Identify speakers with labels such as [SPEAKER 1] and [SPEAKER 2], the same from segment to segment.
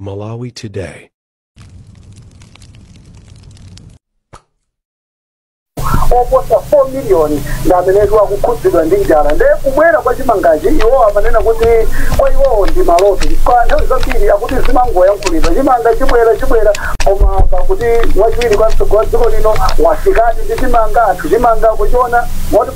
[SPEAKER 1] Malawi Today.
[SPEAKER 2] Oposa 4 million ndi amenetu akukhudzidwa ndi njala. Nde kubwera kwa chimangachi, iwo amanena kuti kwa iwowo ndi maloto, chifukwa nthawi zambiri akuti zimangoyankhulidwa, chimanga chibwera, chibwera, koma pakuti wachiwiri kwa mtsogoleri wa dziko lino wafikadi ndi chimanga, anthu chimanga kuchiona moti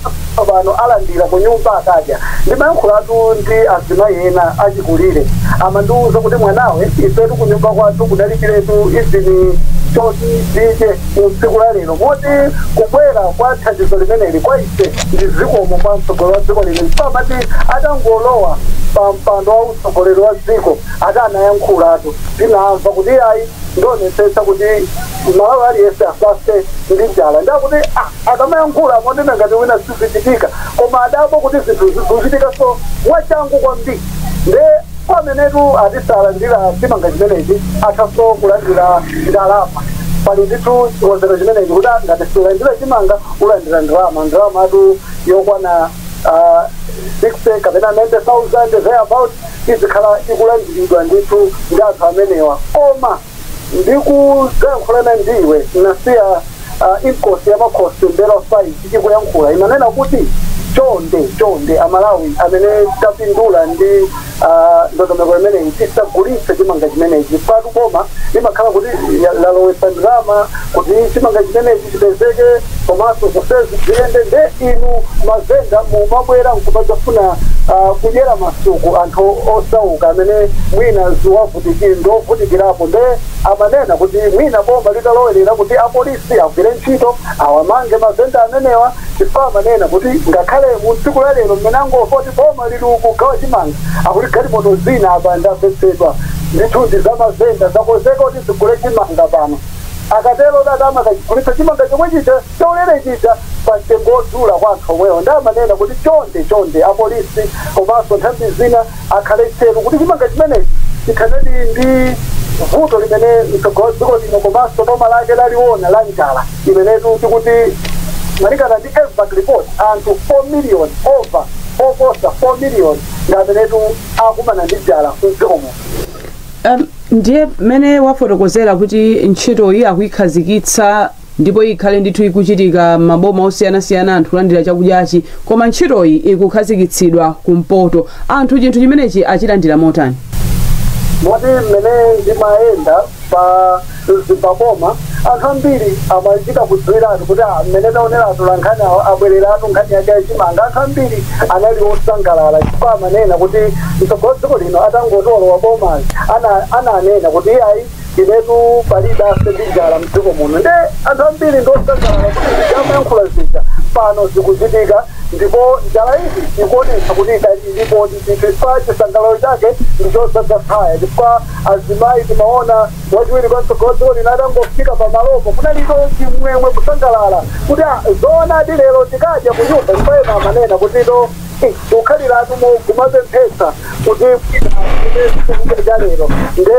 [SPEAKER 2] pano alandira ku nyumba akadya. Ndimayankhulatu ndi azimayi ena achikulire, amandiwuza kuti mwanawe, ifetu ku nyumba kwathu kudalibiretu izini choti tidye tsiku la lero, moti kubwera kwa thandizo limeneli kwa ife ndi zikomo kwa mtsogoleri wa dziko lino, chifukwa amati atangolowa pa mpando wa utsogoleri wa dziko ati anayankhulatu, tinamva kuti ayi, ndionetsetsa kuti Malawi aliyense asafe ndi njala. Ndakuti akamayankhula amonena ngati wina sizichitika, koma adapo kuti zinthu zikuchitika so mwachangu kwambiri. Nde pamenetu atisalandira chimanga chimenechi, athanso kulandira ndalama. Pali ndithu chikonzero chimenechi kuti ngati siulandira chimanga, ulandira ndalama, ndalama atu yokwana 60 kapena 90,000 thereabout, izikhala ikulandiridwa ndithu ndi anthu amenewa. Koma ndikuyankhulana ndiwe, nasiya Inkosi ya Makhosi M'mbelwa 5 ikuyankhula, imanena kuti chonde chonde, Amalawi amene tapindula ndi ndondomeko imeneyi, tisagulitse chimanga chimenechi. Patu boma limakhala kuti lalowetsa ndalama kuti chimanga chimenechi chipezeke, komanso zonsezi ziyende. Nde inu mavenda mumabwera nkumadzafuna kudyera masuku anthu osauka amene mwina ziwavutikire, ndiovutikirapo. Nde amanena kuti mwina boma litalowerera kuti apolisi agwire ntchito, awamange mavenda amenewa, chifukwa amanena kuti ngakhale mu tsiku la lero mmene angomva kuti boma lili kugawa chimanga, akuti galimoto zina apa ndamvetsedwa ndithu ndi za mavenda, zakonzeka kuti zigule chimanga pano. Akatero dadama kachigulitsa chimanga chomwe chija chaulere chija pa mtengo wodula kwa anthu omwewo. Ndi amanena kuti chonde chonde, apolisi komanso nthambi zina akhale tcheru kuti chimanga chimenechi chikhaledi ndi vuto limene mtsogoleri dziko lino komanso boma lake laliona la njala, imenetu tikuti malingana ndi MVAC report, anthu 4 million over, oposa 4 million ndi amenetu akumana ndi njala mdziko muno.
[SPEAKER 3] Ndiye mmene wafotokozera kuti ntchitoyi akuyikhazikitsa ndipo ikhale ndithu ikuchitika maboma osiyanasiyana, anthu kulandira chakudyachi, koma ntchitoyi ikukhazikitsidwa kumpoto, anthu chinthu chimenechi achilandira motani?
[SPEAKER 2] Moti mmene ndimayenda pa Mzimba boma, anthu ambiri amachita kudziwiratu kuti mmene taoneratu la nkhani abwereratu nkhani yake yachimanga. Anthu ambiri anali osangalala chifukwa amanena kuti mtsogoleri dziko lino atangotolowa bomali ananena kuti iyayi, inetu palibe afe ndi njala mdziko muno. Nde anthu ambiri ndi osangalala kuti zija amayankhula zija pano zikuchitika, ndipo njala iyi ikuonetsa kuti ilipo ndithu, chifukwa chisangalalo chake ndichodzaza tsaya, chifukwa azimayi timaona wachiwiri kwa mtsogoleri dziko lino atangofika pamalopo kunaliko chimwemwe, kusangalala kuti zoonadi lero tikadya ku nyumba, chifukwa ena amanena kuti to tikukhaliratu kumapemphetsa kuti chakudya cha lero. Nde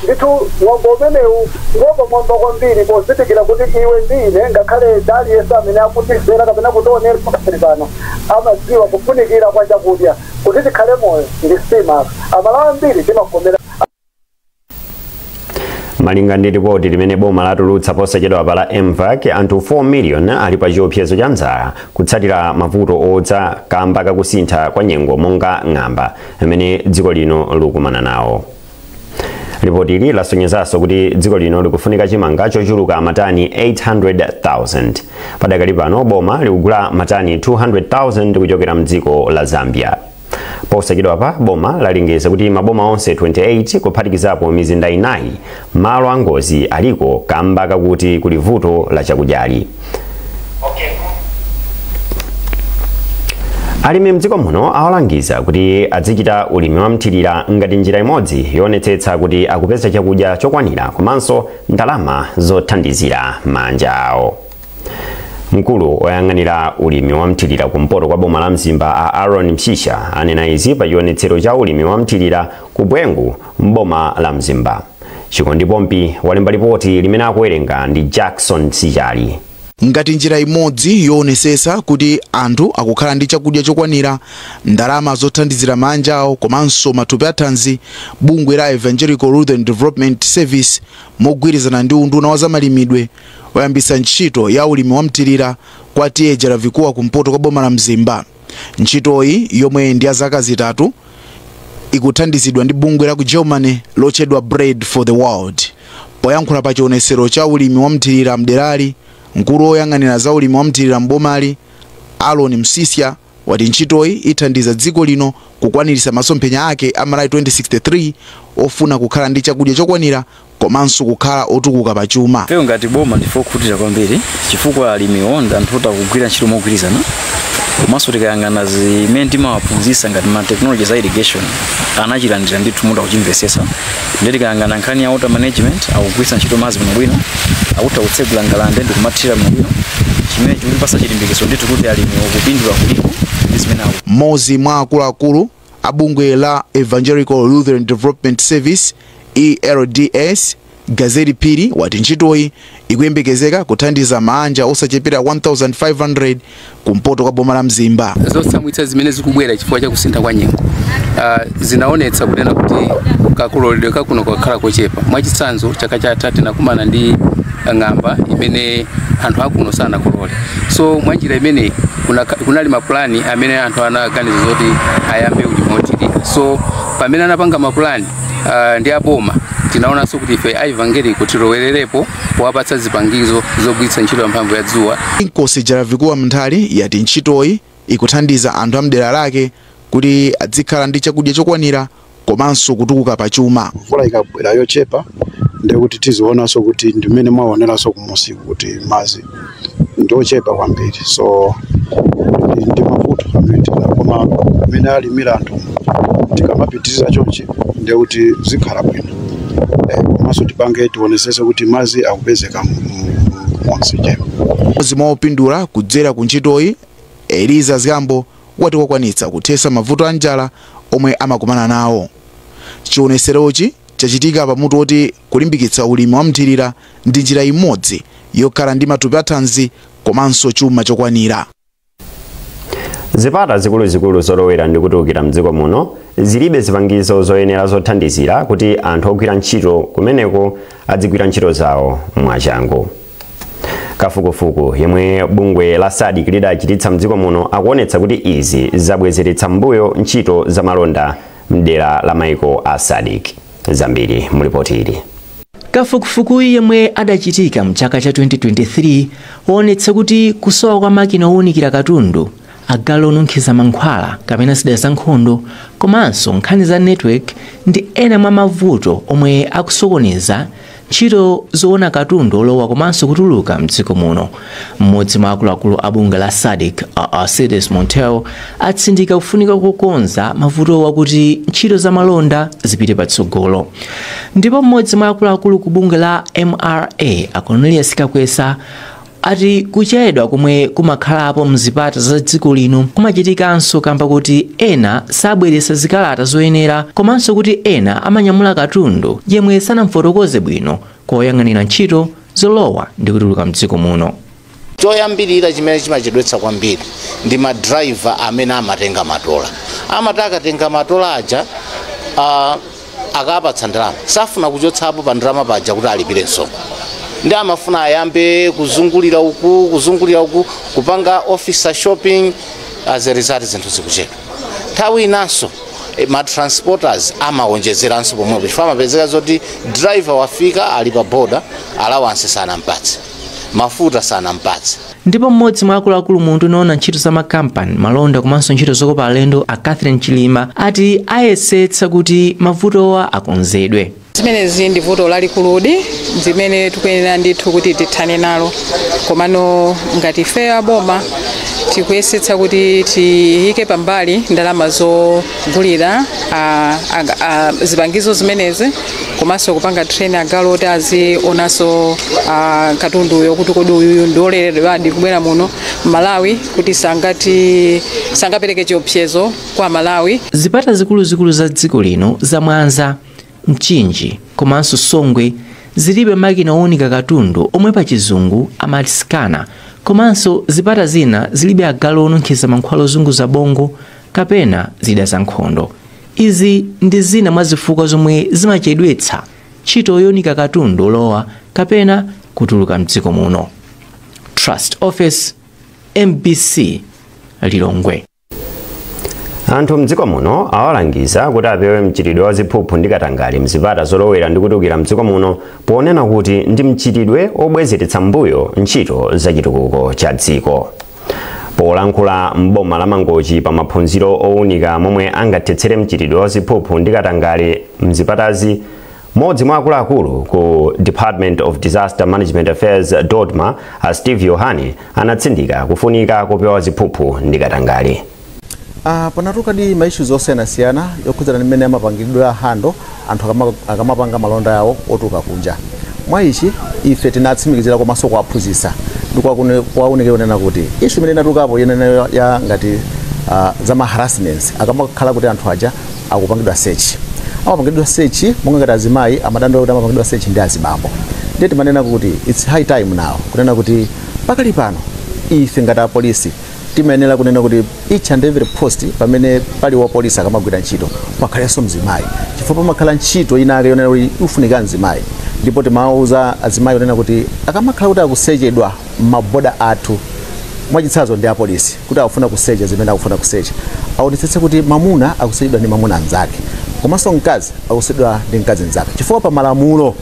[SPEAKER 2] ndithu mwambo umenewu ngomba mwamba kwambiri, pozindikira kuti iwe ndi ine, ngakhale aliyense amene akutizera kapena kutionera pakali pano, amadziwa kufunikira kwa chakudya kuti tikhale moyo ndi stima. Amalawi ambiri timagomera.
[SPEAKER 4] Malinga ndi ripoti limene boma latulutsa posachedwa pa la MVAC, anthu 4 million ali pa chiopsezo cha njala kutsatira mavuto odza kamba kakusintha kwa nyengo monga ng'amba amene dziko lino likumana nawo. Ripoti ili lasonyezanso kuti dziko lino likufunika chimanga chochuluka matani 800,000. Padakali pano boma likugula matani 200,000 kuchokera mdziko la Zambia. Posachedwapa boma lalengeza kuti maboma onse 28 kuphatikizapo mizinda 4, malo angozi aliko kamba kakuti kuli vuto la chakudyali. Alimi mdziko muno awalangiza kuti azichita ulimi wamthirira ngati njira imodzi yoonetsetsa kuti akupeza chakudya chokwanira komanso ndalama zothandizira manja awo. Mkulu woyang'anira ulimi wamthirira kumpoto kwa boma la Mzimba, a Aaron Mshisha, anena izi pa chionetsero cha ulimi wamthirira ku Bwengu mboma la Mzimba. Chikondi Pompi walemba ripoti limene akuwerenga ndi Jackson Sichali.
[SPEAKER 1] Ngati njira imodzi yoonesesa kuti anthu akukhala ndi chakudya chokwanira, ndalama zothandizira manja awo komanso mathupi athanzi, bungwe la Evangelical Lutheran Development Service mogwirizana ndi unduna wa zamalimidwe wayambitsa ntchito ya ulimi wamthirira kwa T/A Jaravikuwa kumpoto kwa boma la Mzimba. Ntchitoyi, yomwe ndi ya zaka 3, ikuthandizidwa ndi bungwe la ku Germany lotchedwa Bread for the World. Poyankhula pa chionesero cha ulimi wamthirira mderali, mkulu woyang'anira za ulimi wamthirira mbomali, Alon Msisya, wati ntchitoyi ithandiza dziko lino kukwaniritsa masomphenya ake a Malawi 2063 ofuna kukhala ndi chakudya chokwanira komanso kukhala otukuka pachuma.
[SPEAKER 5] Ifeyo ngati boma ndife okhutira kwambiri chifukwa alimi ndi anthu akugwira ntchito mogwirizana, komanso tikayang'ana zimene timawaphunzitsa ngati ma technology za irrigation anachilandira ndithu munthu akuchimvesesa. Ndiye tikayang'ana nkhani ya water management, akugwiritsa ntchito madzi bwinobwino, akutha kutsegula ngalande ndi kumathira bwinobwino, chimene chikutipatsa chilimbikitso ndithu kuti alimi akupindula kuliko ndi zimene aku.
[SPEAKER 1] Mmodzi mwa akuluakulu a bungwe la Evangelical Lutheran Development Service, ELDS, Gazeti Phiri, wati ntchitoyi ikuyembekezeka kuthandiza maanja osachepera 1500 kumpoto kwa boma la Mzimba.
[SPEAKER 6] Zotsamwitsa zimene zikubwera chifukwa cha kusintha kwa nyengo zinaonetsa kunena kuti kakololedwe kakuno kakhala kochepa. Mwachitsanzo, chaka chatha tinakumana ndi ng'amba imene anthu akuno sanakolole. So mwanjira imeneyi kunali mapulani amene anthu anaganiza zoti ayambe ulimi wothirira. So pamene anapanga mapulani ndi aboma, tinaonanso kuti ife a Evangelical tilowererepo powapatsa zipangizo zogwiritsa ntchito ya mphamvu ya dzuwa.
[SPEAKER 1] Inkosi Jaravikuwa Mnthali yati ntchitoyi ikuthandiza anthu amdera lake kuti adzikhala ndi chakudya chokwanira komanso kutukuka pachuma.
[SPEAKER 7] Mvula ikabwera yochepa, ndekuti tizionanso kuti ndimene mwaoneranso kumusiku kuti madzi ndiochepa kwambiri, so ndi mavuto amene koma amene alimira anthu. Tikamapitiriza chonchi ndekuti zikhala bwino, komanso tipange tionesese kuti madzi akupezeka monsechepa.
[SPEAKER 1] Mmodzi mwa opindula kudzera ku ntchitoyi, Eliza Zgambo, wati wakwanitsa kuthetsa mavuto a njala omwe amakumana nawo. Chioneserochi chachitika pamutu woti kulimbikitsa ulimi wamthirira ndi njira imodzi yokhala ndi matupi athanzi komanso chuma chokwanira.
[SPEAKER 4] Zipata zikuluzikulu zolowera ndi kutulukira mdziko muno zilibe zipangizo zoyenera zothandizira kuti anthu ogwira ntchito kumeneko adzigwira ntchito zawo mwachangu. Kafukufuku yemwe bungwe la SADC lidachititsa mdziko muno akuonetsa kuti izi zabwezeretsa mbuyo ntchito zamalonda mdera la maiko a SADC. Zambiri mulipoti ili.
[SPEAKER 8] Kafukufuku yemwe adachitika mchaka cha 2023 waonetsa kuti kusowa kwa makina owunikira katundu, agalu onunkhiza mankhwala kapena zida za nkhondo, komanso nkhani za network ndi ena mwa mavuto omwe akusokoneza ntchito zoona katundu olowa komanso kutuluka mdziko muno. Mmodzi mwa akuluakulu a bungwe la SADC, a Alcides Monteiro, atsindika kufunika kukonza mavutowa kuti ntchito za malonda zipite patsogolo. Ndipo mmodzi mwa akuluakulu ku bungwe la MRA, a Cornelius Kakwesa, ati kuchedwa komwe kumakhalapo mzipata za dziko lino kumachitikanso kamba kuti ena sabweretsa zikalata zoyenera komanso kuti ena amanyamula katundu yemwe sanamfotokoze bwino koyang'anira ntchito zolowa ndi kutuluka mdziko muno.
[SPEAKER 9] Choyambirira chimene chimachedwetsa kwambiri ndi madraiva amene amatenga matola. Amati akatenga matola aja, akapatsa ndalama, safuna kuchotsapo pa ndalama paja kuti alipire msonkho, ndi amafuna ayambe kuzungulira uku, kuzungulira uku, kupanga officer shopping. As a result, zinthu zikuchedwa. Nthawi inanso ma transporters amawonjezeranso pomwepo, chifukwa amapezeka zoti driver wafika, ali pa border, allowance sanampatse, mafuta sanampatse.
[SPEAKER 8] Ndipo mmodzi mwa akuluakulu mu unduna oona ntchito za makampani, malonda komanso ntchito zokopa alendo, a Catherine Chilima, ati ayesetsa kuti mavutowa akonzedwe.
[SPEAKER 10] Zimenezi ndi vuto lalikuludi zimene tikuyenera ndithu kuti tithane nalo, komano ngati ife aboma tikuyesetsa kuti tiyike pambali ndalama zogulira zipangizo zimenezi komanso kupanga train agalu oti azionanso katunduyo kuti kodi uyuyu ndi ololedwadi kubwera muno Malawi, kuti sangapereke chiopsezo kwa Malawi.
[SPEAKER 8] Zipata zikuluzikulu za dziko lino za Mwanza, Mchinji komanso Songwe zilibe makina owunika katundu omwe pa Chizungu amati scanner. Komanso zipata zina zilibe agalu onunkhitsa mankhwala ozunguza bongo kapena zida za nkhondo. Izi ndi zina mwa zifukwa zomwe zimachedwetsa ntchito yowunika katundu olowa kapena kutuluka mdziko muno. Trust Office, MBC, Lilongwe.
[SPEAKER 4] Anthu mdziko muno awalangiza kuti apewe mchitidwe wa ziphuphu ndi katangale mzipata zolowera ndi kutulukira mdziko muno, ponena kuti ndi mchitidwe obwezeretsa mbuyo ntchito zachitukuko cha dziko. Polankhula mboma la Mangochi pa maphunziro owunika momwe angathetsere mchitidwe wa ziphuphu ndi katangale mzipatazi, mmodzi mwa akuluakulu ku Department of Disaster Management Affairs, DODMA, a Steve Yohane, anatsindika kufunika kupewa ziphuphu ndi katangale.
[SPEAKER 11] Panatuluka di ma issues osiyanasiyana yokhudzana ndi mmene amapangidwira handle anthu akamapanga malonda yawo otuluka kunja. Mwa ichi ife tinatsimikizira komanso kuwaphunzitsa ndi kuwaunikira kunena kuti issue imene inatulukapo yenene ya ngati za ma harassments, akamakhala kuti anthu aja akupangidwa search, amapangidwa search monga ngati azimayi amadandaula kuti amapangidwa search ndi azibambo. Ndiye timanena kuti it's high time now kunena kuti pakali pano ife ngati apolisi timayenera kunena kuti each and every post pamene pali wa polisi akamagwira ntchito pakhalenso mzimayi, chifukwa pamakhala ntchito inake yonena kuti ifunika mzimayi. Ndipo timawauza azimayi kunena kuti akamakhala kuti akusechedwa m'maboda athu, mwachitsanzo ndi apolisi, kuti akufuna kusecha zimene akufuna kusecha, aonetsetse kuti mamuna akusechedwa ndi mamuna anzake komanso mkazi akusechedwa ndi mkazi mnzake, chifukwa pa malamulo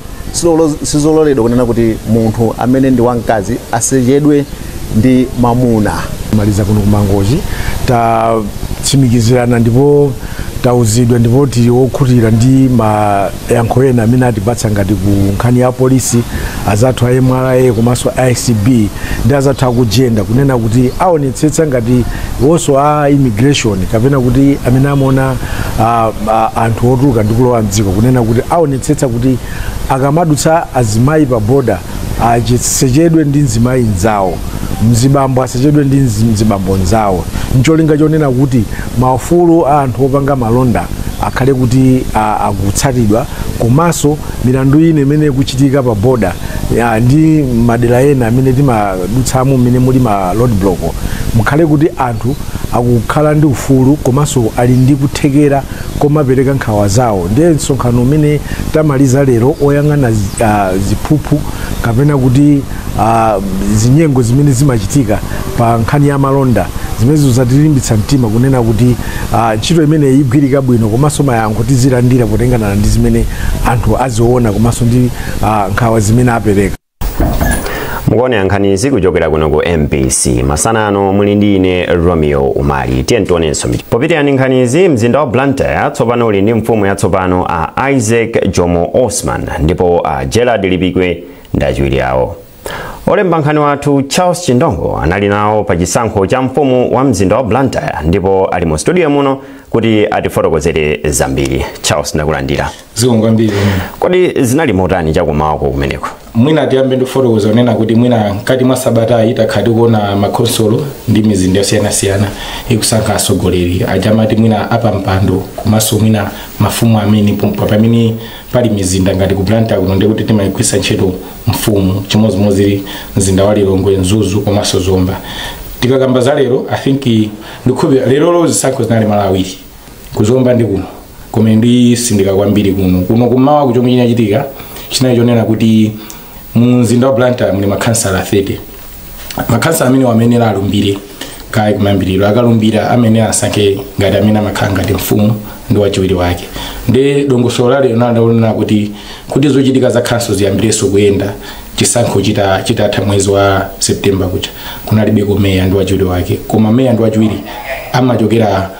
[SPEAKER 11] sizololedwa kunena kuti munthu amene ndi wamkazi asechedwe ndi mamuna.
[SPEAKER 12] Maliza kuno kuMangochi, tatsimikizirana ndipo tauzidwa ndipo tili wokhutira ndi mayankho ena amene atipatsa ngati ku nkhani ya polisi, azathu a MRA komanso ICB ndi azathu aku gender, kunena kuti aonetsetsa ngati wonso a immigration kapena kuti amene amaona anthu otuluka ndi kulowa mdziko, kunena kuti aonetsetsa kuti akamadutsa azimayi pa boda asechedwe ndi mzimayi mzawo, mzibambo asechedwe ndi mzibambo nzawo, ncholinga chonena kuti maufulu a anthu opanga malonda akhale kuti akutsatidwa, komanso milandu ine imene ikuchitika pa boda ndi madera ena amene timadutsamo mmene muli ma roadblock, mukhale kuti anthu akukhala ndi ufulu komanso ali ndi kuthekera komapereka nkhawa zawo. Ndiye msonkhano umene tamaliza lero oyang'ana ziphuphu kapena kuti zinyengo zimene zimachitika pa nkhani ya malonda, zimenezo zatilimbitsa mtima kunena kuti ntchito imeneyi igwirika bwino, komanso mayankho tizilandira potengana ndi zimene anthu aziona komanso ndi nkhawa zimene apereka.
[SPEAKER 4] Mukuonera nkhanizi kuchokera kuno ku MBC. Masana ano muli ndi ine Romeo Umali. Tiye tionenso popitirani nkhanizi. Mzinda wa Blantyre tsopano uli ndi mfumu yatsopano, a Isaac Jomo Osman, ndipo a Gerald Lipikwe ndi achiwiri awo. Olemba nkhani wathu Charles Chindongo anali nawo pa chisankho cha mfumu wa mzinda wa Blantyre ndipo ali mu studio muno kuti atifotokozere zambiri. Charles, ndakulandira.
[SPEAKER 13] Zikomo kwambiri.
[SPEAKER 4] Kodi zinali motani chakumawako kumeneko?
[SPEAKER 13] Mwina tiyambe ndikufotokoza kunena kuti mwina mkati mwa sabatayi takhala tikuona makhonsolo ndi mizinda yosiyanasiyana ikusankha atsogoleri ajamati mwina apampando komanso mwina mafumu amene pamene pali mizinda ngati ku Blantyre kuno, ndikuti timayigwiritsa ntchito mfumu, chimodzimodzi mzinda wa Lilongwe, Mzuzu komanso Zomba. Tikakamba za lero, I think ndikhulupirira lerolo zisankho zinali malo awiri, kuZomba ndi kuno, koma ndisindika kwambiri kuno. Kumawa kuchomwe chinachitika chinali chonena kuti mu mzinda wa Blantyre muli makhansala 30. Makhansala amene wamenera alumbire kayi kumayambiriro, akalumbira amene asankhe ngati amene amakhala ngati mfumu ndi wachiwiri wake. Ndi dongosolo la lero nalonena kuti zochitika za council ziyambirenso kuyenda chisankho chitatha mwezi wa September kucha, kunalibeko meya ndi wachiwiri wake, koma meya ndi wachiwiri amachokera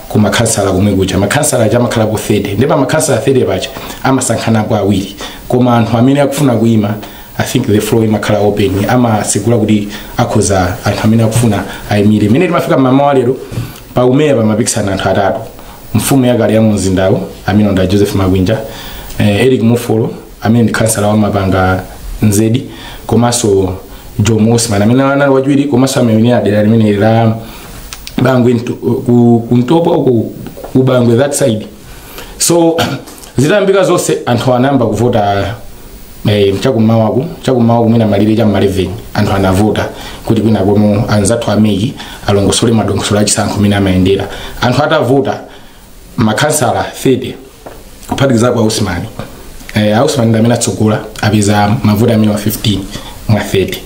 [SPEAKER 13] ku makhansala komwe kucha. Makhansala aja amakhalapo 30, ndipo makhansala 30 pacha amasankhanapo awiri, koma anthu amene akufuna kuyima, I think the floor imakhala open, amasigula kuti akhoza anthu amene akufuna ayimire. Imene timafika mmamawa lero, pa umeya pamapikisana anthu atatu: mfumu yakale ya mumzindawo amene ndi Joseph Makwinja, Eric Mufolo amene ndi khansala wa Mapanga Nzedi, komanso Jomo Osman amene anali wachiwiri komanso amene adera limene la Bangwe kuMtopwa ku Bangwe that side. So zitayambika zonse, anthu anayamba kuvota. Chakummawaku mwina malire cha 11 anthu anavota kuti kwina kono anzathu a MEC alongosole madongosolo achisankho mene amayendera. Anthu atavota makhansala 30 kuphatikizapo Ausmani, Ausmani ndi amene atsogola, apeza mavoti amene wa 15 mwa 30.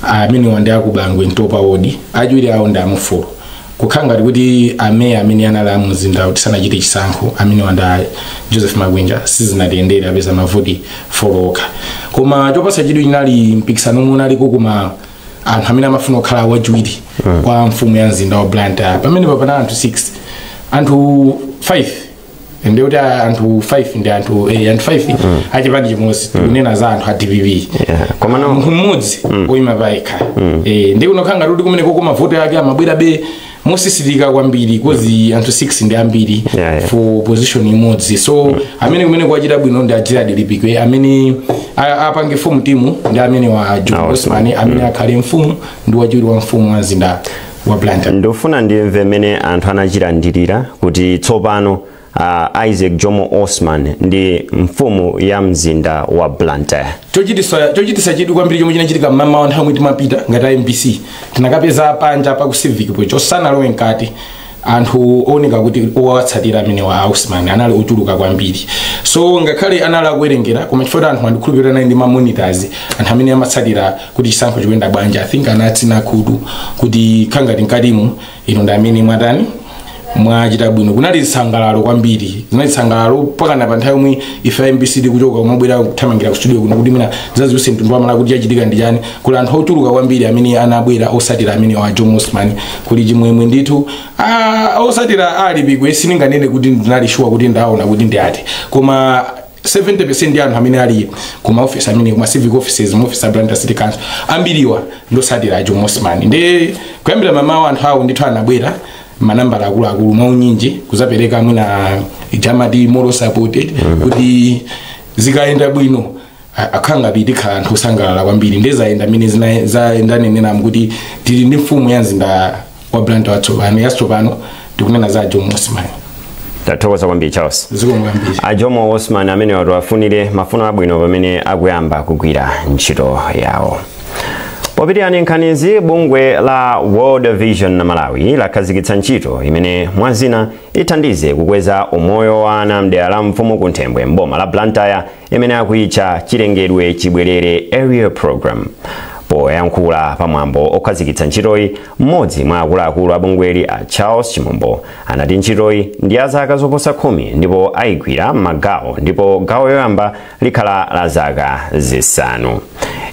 [SPEAKER 13] Amene ndi akubangwe Mtopa ward, achiwiri awo ndi amufulu. Kukhala ngati kuti ameya amene anali amumzinda kuti sanachite chisankho, amene wanda Joseph Magwenja, sizinatiyendere, apeza mavoti 4 okha. Koma chopatsa chidwi chinali mpikisano omwe unaliko kuma anthu amene amafuna kukhala wachiwiri kwa mfumu ya mzinda wa Blantyre. Pamene papana anthu 6, anthu 5, ndikuti anthu 5 ndi anthu 5 achipani chimodzi, tikunena za anthu a DPP,
[SPEAKER 4] Komano
[SPEAKER 13] munthu mmodzi oyima payekha. Ndi kunokhala ngati kuti kumeneko mavoti ake amabwera be mosisitika kwambiri, 'cause anthu 6 ndi ambiri for position imodzi. So amene kumene kwachita bwino ndi a Gerard Lipikwe, amene apange form team ndi amene wa John Osman, amene akhale mfumu ndi wachiwiri wa mfumu wa mzinda wa Blantyre.
[SPEAKER 4] Ndofuna ndimve mmene anthu anachilandirira kuti tsopano Isaac Jomo Osman ndi mfumu ya mzinda wa Blantyre.
[SPEAKER 13] Chochitisa chidwi kwambiri chomwe chinachitika mmamawa, nthawi yomwe timapita ngati MBC, tinakapeza panja pa ku civic pocho sanalowe mkati anthu ooneka kuti owatsatira amene wa Osman anali ochuluka kwambiri. So ngakhale anali akuwerengera, koma chifukwa anthu andikhulupirira anali ndi ma monitors, anthu amene amatsatira kuti chisankho chikuyenda bwanji, I think anatsina khutu kuti khangati mkatimu ino ndi amene mwatani, mwachita bwino. Kunali zisangalalo kwambiri, zinali zisangalalo pakana pa nthawi yomwe ife MBC tikuchoka kumabwera kuthamangira ku studio kuno kuti mina zaziwise mtundu wamala kuti chachitika ndi chani. Kuli anthu ochuluka kwambiri amene anabwera osatira amene wa Jomo Osman, kuli chimwemwe ndithu. Osatira alipikwe sindinganene kuti ndinali sure kuti ndaona kuti ndi ati, koma 70% ya anthu amene ali ku maofisi amene kuma civic offices, mu office ya Blantyre City Council, ambiriwa ndosatira Jomo Osman. Ndi kuyambira mamawa anthu awo ndithu anabwera manambala akuluakulu mwaunyinji kuzapereka mwina jamati moral support kuti zikayenda bwino akhanga tikhala anthu osangalala kwambiri. Ndezayenda mmene zayendaneneramu kuti tili ndi mfumu ya mzinda wa Blantyre watsopano, yatsopano, tikunena za Jomo Osman.
[SPEAKER 4] Tathokoza kwambiri, Charles.
[SPEAKER 13] Zikomo kwambiri.
[SPEAKER 4] A Jomo Osman amene watiwafunire mafuno abwino pamene akuyamba kugwira ntchito yawo. Popitirani nkhanizi, bungwe la World Vision na Malawi lakhazikitsa ntchito imene mwazina ithandize kukweza umoyo wa ana mdera la mfumu Kunthembwe mboma la Blantyre, imene akuyitcha Chilengedwe Chibwerere Area Program. Poyankhula pamwambo okhazikitsa ntchitoyi, mmodzi mwa akuluakulu a bungweli, a Charles Chimombo, anati ntchitoyi ndi ya zaka zoposa 10 ndipo ayigwira m'magawo, ndipo gawo yoyamba likhala la zaka 5.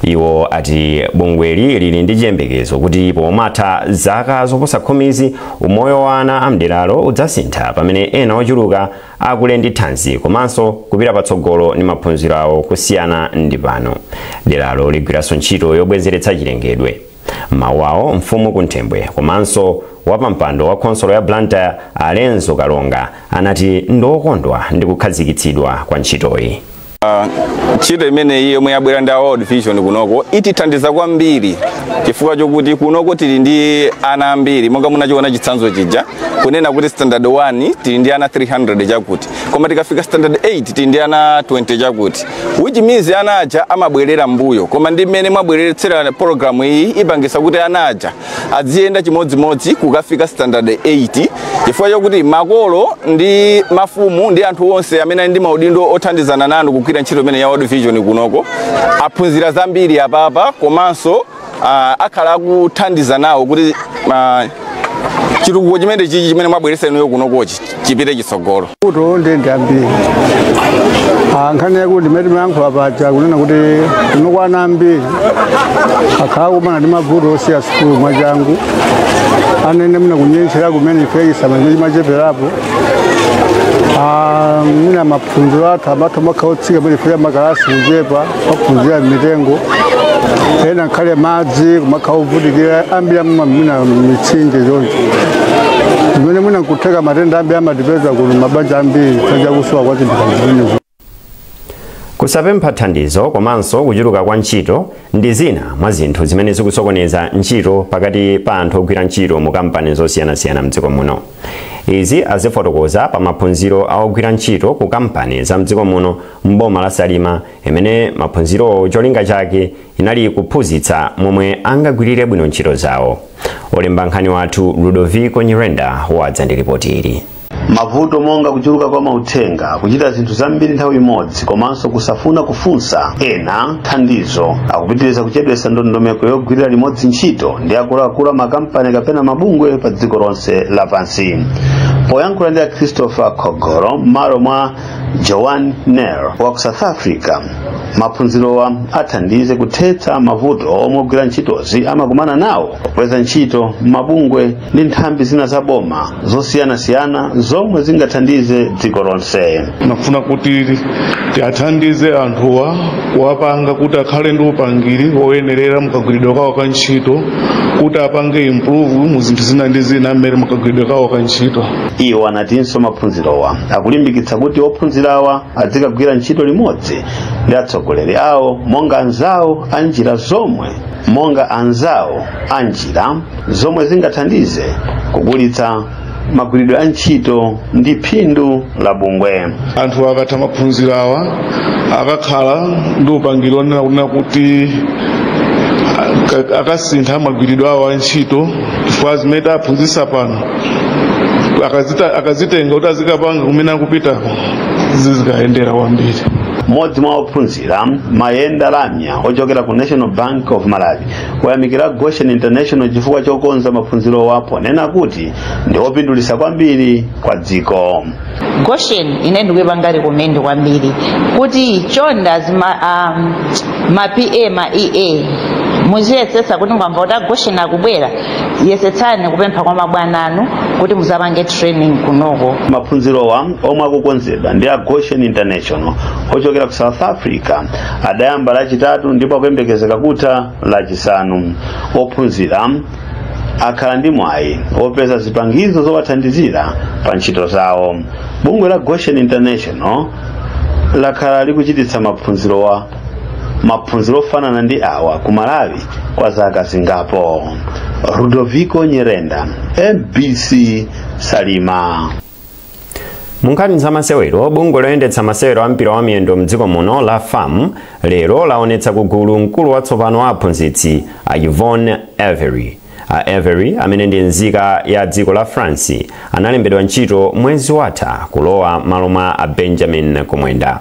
[SPEAKER 4] Iwo ati bungweli lili ndi chiyembekezo kuti pomatha zaka zoposa 10zi, umoyo wa ana amderalo udzasintha, pamene ena ochuluka akule ndi thanzi komanso kupita patsogolo ndi maphunziro awo kusiyana ndi pano. Deralo ligwiranso ntchito yobwezeretsa chilengedwe. Mawu awo, mfumu Kunthembwe komanso wapampando wa khonsolo ya Blantyre, Alenzo Kalonga, anati ndiokondwa ndi kukhazikitsidwa kwa ntchitoyi.
[SPEAKER 14] Ntchito imeneyi yomwe yabwera ndi World Vision kunoko itithandiza kwambiri, chifukwa chokuti kunoko tili ndi ana ambiri, monga munachiona chitsanzo chija kunena kuti standard 1 tili ndi ana 300 chakuti, koma tikafika standard 8 tili ndi ana 20 chakuti, which means ana aja amabwerera mbuyo. Koma ndi mmene mwabweretsera program iyi, ipangisa kuti ana aja aziyenda chimodzimodzi kukafika standard 8, chifukwa chokuti makolo ndi mafumu ndi anthu onse amene ali ndi maudindo othandizana nanu kugwira ntchito imene ya World Vision kunoko aphunzira zambiri apapa, komanso akhala akuthandiza nawo kuti chitukuko chimene chichi chimene mwabweretsa inuyo kunokochi chipite chitsogolo.
[SPEAKER 15] Kuto ndi ambiri. Nkhani yakuti ndimene timayankhula paja kunena kuti kunokwana ambiri akhala kumana ndi mavuto osiya sukulu mwachangu, anene muna kunyentchera kumene ife chisamaliro chimacheperapo. Mina maphunziro athu amathu amakhala otsika pamene ife makalasi kuchepa, maphunzira mitengo ena, nkhale madzi kumakhala ovutikira ambiri, amamwa mina mitsinje choncho, zimene mwina nkutheka matenda ambiri amatipeza kuno mabanja ambiri chakusowa kwa zinthu zimenezo.
[SPEAKER 4] Kusapempha thandizo komanso kuchuluka kwa ntchito ndi zina mwa zinthu zimene zikusokoneza ntchito pakati pa anthu ogwira ntchito mu kampani zosiyanasiyana mdziko muno. Izi azifotokoza pa maphunziro a ogwira ntchito ku kampani za mdziko muno m'boma la Salima, imene maphunzirowo cholinga chake inali kuphunzitsa momwe angagwirire bwino ntchito zawo. Olemba nkhani wathu Ludovico Nyirenda wadza ndi ripoti ili.
[SPEAKER 16] Mavuto monga kuchuluka kwa mauthenga, kuchita zinthu zambiri nthawi imodzi, komanso kusafuna kufunsa ena thandizo akupitiriza kuchedwetsa ndondomeko yogwirira limodzi ntchito ndi akuluakulu amakampani kapena mabungwe pa dziko lonse lapansi. Poyankhula ndi a Christopher Khogoro m'malo mwa Joan Nel wa ku South Africa, maphunzirowa athandize kuthetsa mavuto omwe ogwira ntchitozi amakumana nawo popeza ntchito mabungwe ndi nthambi zina za boma zosiyanasiyana zomwe zingathandize dziko lonse.
[SPEAKER 17] Nafuna kuti tiathandize anthuwa kuwapanga kuti akhale ndi upangiri woyenerera mukagwiridwe kawo ka ntchito, kuti apange improve mu zinthu zina ndi zina mmene mukagwiridwe kawo ka ntchito.
[SPEAKER 16] Iwo anatinso maphunzirowa akulimbikitsa kuti ophunzirawa azikagwira ntchito limodzi ndi atsogoleri awo monga anzawo a njira zomwe zingathandize kukulitsa magwiridwe a ntchito ndi phindu la bungwe.
[SPEAKER 17] Anthu akatha maphunziro awa akakhala ndi upangiri onena kunena kuti akasintha magwiridwe awo a ntchito, chifukwa zimene taphunzitsa pano akazitenga kuti azikapanga kumene akupitako zizikayendera kwambiri.
[SPEAKER 16] Mmodzi mwa ophunzira, Mayenda Lamya ochokera ku National Bank of Malawi, wayamikira Goshen International chifukwa chokonza maphunzirowa, ponena kuti ndi opindulitsa kwambiri kwa dziko.
[SPEAKER 18] Goshen ine ndikuyipanga recommend kwambiri kuti chonde ma PA, ma EA, muziyesetsa kuti mukamva kuti a Goshen akubwera, yesetsani kupempha kwa mabwana anu kuti muzapange training kunoko.
[SPEAKER 16] Maphunzirowa omwe akukonzedwa ndi a Goshen International ochokera ku South Africa adayamba Lachitatu ndipo akuyembekezeka kutha Lachisanu. Ophunzira akhala ndi mwayi opeza zipangizo zowathandizira pa ntchito zawo. Bungwe la Goshen International lakhala likuchititsa maphunziro ofanana ndi awa ku Malawi kwa zaka zingapo. Ludovico Nyirenda, MBC, Salima.
[SPEAKER 4] Munkhani za masewero, bungwe loyendetsa masewero a mpira wa miyendo mdziko muno la FAM lero laonetsa kugulu mkulu watsopano wa aphunzitsi a Yvonne Avery. A Avery, amene ndi nzika ya dziko la France, analembedwa ntchito mwezi watha kulowa malo mwa a Benjamin Kumwenda.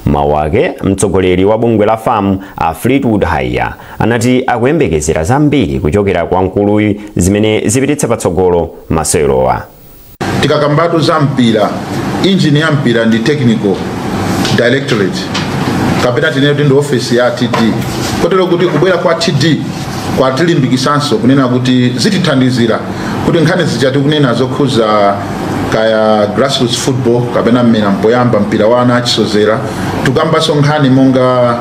[SPEAKER 4] Mawu ake, mtsogoleri wa bungwe la FAM a Fleetwood Haiya anati akuyembekezera zambiri kuchokera kwa mkuluyu zimene zipititse patsogolo masewerowa.
[SPEAKER 19] Tikakambatu za mpira, injini ya mpira ndi technical directorate, kapena tinene kuti ndi ofesi ya TD, kotero kuti kubwera kwa TD kwatilimbikisanso kunena kuti zitithandizira kuti nkhani zija tikunena zokhuza kaya grassroots football kapena mmene mpoyamba mpira wa ana achisozera, tukambanso nkhani monga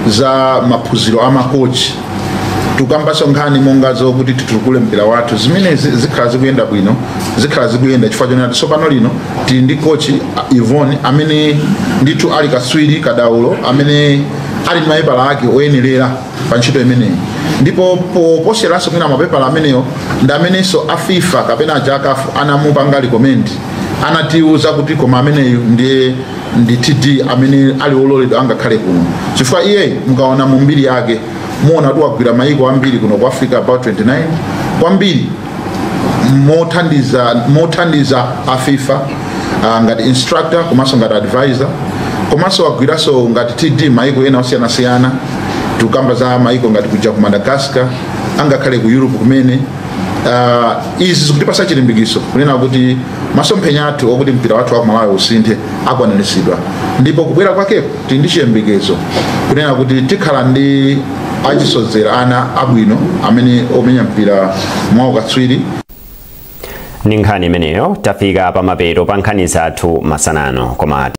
[SPEAKER 19] za maphunziro a makochi, tukambanso nkhani monga zokuti titukule mpira wathu, zimene zikhala zikuyenda bwino, zikhala zikuyenda chifukwa chonena tsopano lino tili ndi kochi Yvonne amene ndithu ali kaswiri kadaulo, amene ali ndi mapepala ake oyenerera pa ntchito imeneyi, ndipo poposeranso mwina mapepala ameneyo ndi amenenso a FIFA kapena a CAF anamupanga recommend, anatiuza kuti koma ameneyu ndiye ndi TD amene ali ololedwa angakhale kuno, chifukwa iye mukaona mu mbiri yake muona kuti wagwira mayiko ambiri kuno ku Africa, about 29, kwambiri mothandiza a FIFA ngati instructor komanso ngati advisor, komanso wagwiranso ngati TD mayiko ena osiyanasiyana. Tikukamba za mayiko ngati kuja ku Madagascar, angakhale ku Europe kumene. Izi zikutipasa chilimbikiso kunena kuti masomphenya athu okuti mpira wathu wa ku Malawi usinthe akwaniritsidwa, ndipo kubwera kwakeko tili ndi chiyembekezo kunena kuti tikhala ndi achisozera ana abwino amene omenya mpira mwaukatswiri.
[SPEAKER 4] Ndi nkhani imeneyo tafika pamapeto pa nkhani zathu masanano, koma